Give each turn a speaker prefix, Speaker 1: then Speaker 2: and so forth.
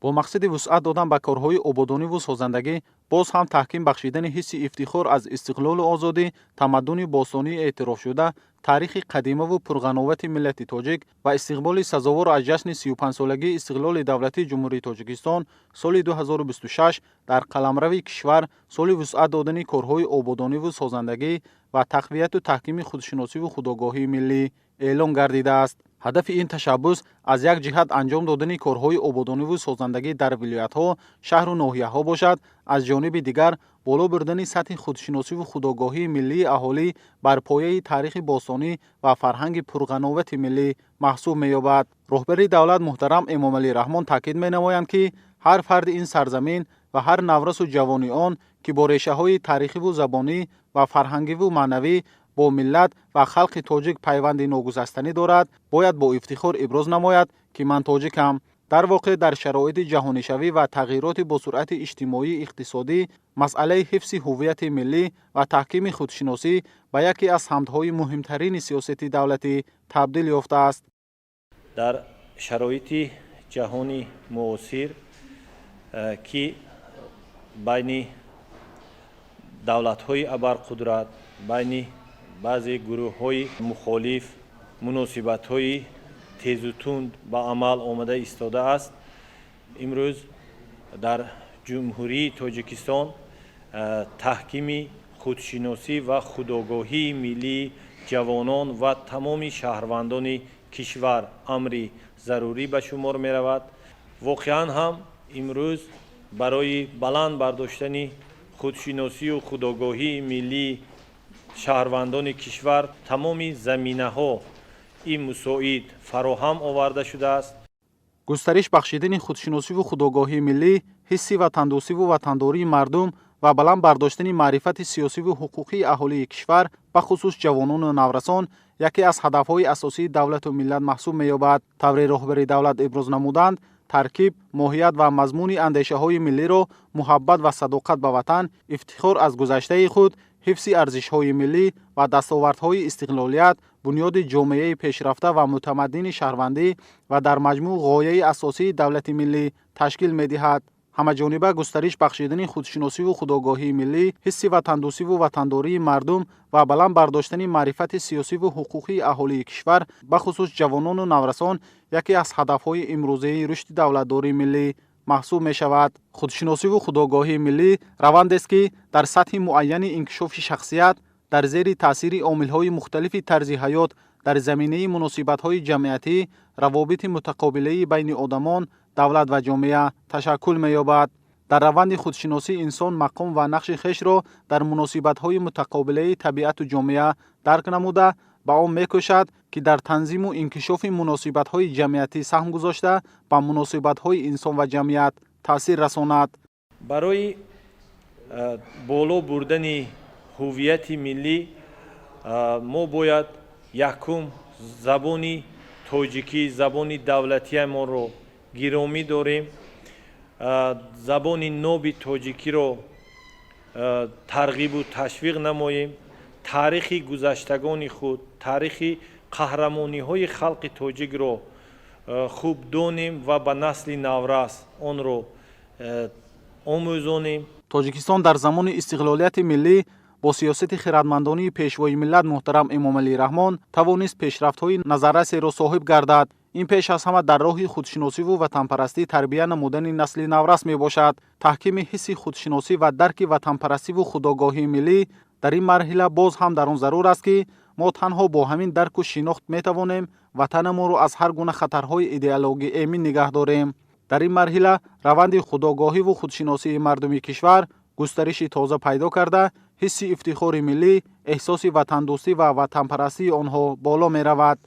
Speaker 1: Бо мақсади вусъат додан ба корҳои ободониву созандагӣ, боз ҳам таҳким бахшидани ҳисси ифтихор аз истиқлолу озодӣ, тамаддуни бостонии эътирофшуда, таърихи қадимаву пурғановати миллати тоҷик ва истиқболи сазовор аз ҷашни 35-солагии истиқлоли давлатии Ҷумҳурии Тоҷикистон, соли 2026 дар қаламрави кишвар соли вусъат додани корҳои ободониву созандагӣ ва тақвияту таҳкими худшиносиву худогоҳии миллӣ эълон гардидааст. Ҳадафи ин ташаббус аз як ҷиҳат анҷом додани корҳои ободониву созандагӣ дар вилоятҳо, шаҳру ноҳияҳо бошад, аз ҷониби дигар боло бурдани сатҳи худшиносиву худогоҳии миллии аҳолӣ бар пояи таърихи бостонӣ ва фарҳанги пурғановати миллӣ маҳсуб меёбад. Роҳбари давлат муҳтарам Эмомалӣ Раҳмон таъкид менамоянд, ки ҳар фарди ин сарзамин ва ҳар наврасу ҷавони он, ки бо решаҳои таърихиву забонӣ ва фарҳангиву маънавӣ бо миллат ва халқи тоҷик пайванди ногусастанӣ дорад, бояд бо ифтихор иброз намояд, ки ман тоҷикам. Дар воқеъ, дар шароити ҷаҳонишавӣ ва тағйироти босуръати иҷтимоӣ иқтисодӣ масъалаи ҳифзи ҳуввияти миллӣ ва таҳкими худшиносӣ ба яке аз самтҳои муҳимтарини сиёсати давлатӣ табдил ёфтааст.
Speaker 2: Дар шароити ҷаҳони муосир, ки байни давлатҳои абарқудрат, байни баъзе гурӯҳҳои мухолиф муносибатҳои тезу тунд ба амал омада истодааст, имрӯз дар Ҷумҳурии Тоҷикистон таҳкими худшиносӣ ва худогоҳии миллии ҷавонон ва тамоми шаҳрвандони кишвар амри зарурӣ ба шумор меравад. Воқеан ҳам, имрӯз барои баланд бардоштани худшиносию худогоҳии миллии шаҳрвандони кишвар тамоми заминаҳо ин мусоид фароҳам оварда шудааст.
Speaker 1: Густариш бахшидани худшиносиву худогоҳии миллӣ, ҳисси ватандӯстиву ватандории мардум ва баланд бардоштани маърифати сиёсиву ҳуқуқии аҳолии кишвар, бахусус ҷавонону наврасон, яке аз ҳадафҳои асосии давлату миллат маҳсуб меёбад. Тавре роҳбари давлат иброз намуданд, таркиб, моҳият ва мазмуни андешаҳои миллиро муҳаббат ва садоқат ба ватан, ифтихор аз гузаштаи худ, ҳифзи арзишҳои миллӣ ва дастовардҳои истиқлолият, бунёди ҷомеаи пешрафта ва мутамаддини шаҳрвандӣ ва дар маҷмӯъ ғояи асосии давлати миллӣ ташкил медиҳад. Ҳамаҷониба густариш бахшидани худшиносиву худогоҳии миллӣ, ҳисси ватандӯстиву ватандории мардум ва баланд бардоштани маърифати сиёсиву ҳуқуқии аҳолии кишвар, бахусус ҷавонону наврасон, яке аз ҳадафҳои имрӯзаи рушди давлатдории миллӣ маҳсуб мешавад. Худшиносиву худогоҳии миллӣ равандест, ки дар сатҳи муайяни инкишофи шахсият, дар зери таъсири омилҳои мухталифи тарзи ҳаёт, дар заминаи муносибатҳои ҷамъиятӣ, равобити мутақобилаи байни одамон, давлат ва ҷомеа ташаккул меёбад. Дар раванди худшиносӣ инсон мақом ва нақши хешро дар муносибатҳои мутақобилаи табиату ҷомеа дарк намуда, ба он мекӯшад, ки дар танзиму инкишофи муносибатҳои ҷамъиятӣ саҳм гузошта, ба муносибатҳои инсон ва ҷамъият таъсир расонад.
Speaker 2: Барои боло бурдани ҳуввияти миллӣ мо бояд якум забони тоҷикӣ, забони давлатиамонро гиромӣ дорем, забони ноби тоҷикиро тарғибу ташвиқ намоем, таърихи гузаштагони худ, таърихи қаҳрамониҳои халқи тоҷикро хуб донем ва ба насли наврас онро омӯзонем.
Speaker 1: Тоҷикистон дар замони истиқлолияти миллӣ бо сиёсати хирадмандонии Пешвои миллат муҳтарам Эмомалӣ Раҳмон тавонист пешрафтҳои назаррасеро соҳиб гардад. Ин пеш аз ҳама дар роҳи худшиносиву ватанпарастӣ тарбия намудани насли наврас мебошад. Таҳкими ҳисси худшиносӣ ва дарки ватанпарастиву худогоҳии миллӣ дар ин марҳила боз ҳам дар он зарур аст, ки мо танҳо бо ҳамин дарку шинохт метавонем ватанамонро аз ҳар гуна хатарҳои идеологӣ эмин нигаҳ дорем. Дар ин марҳила раванди худогоҳиву худшиносии мардуми кишвар густариши тоза пайдо карда, ҳисси ифтихори миллӣ, эҳсоси ватандӯстӣ ва ватанпарастии онҳо боло меравад.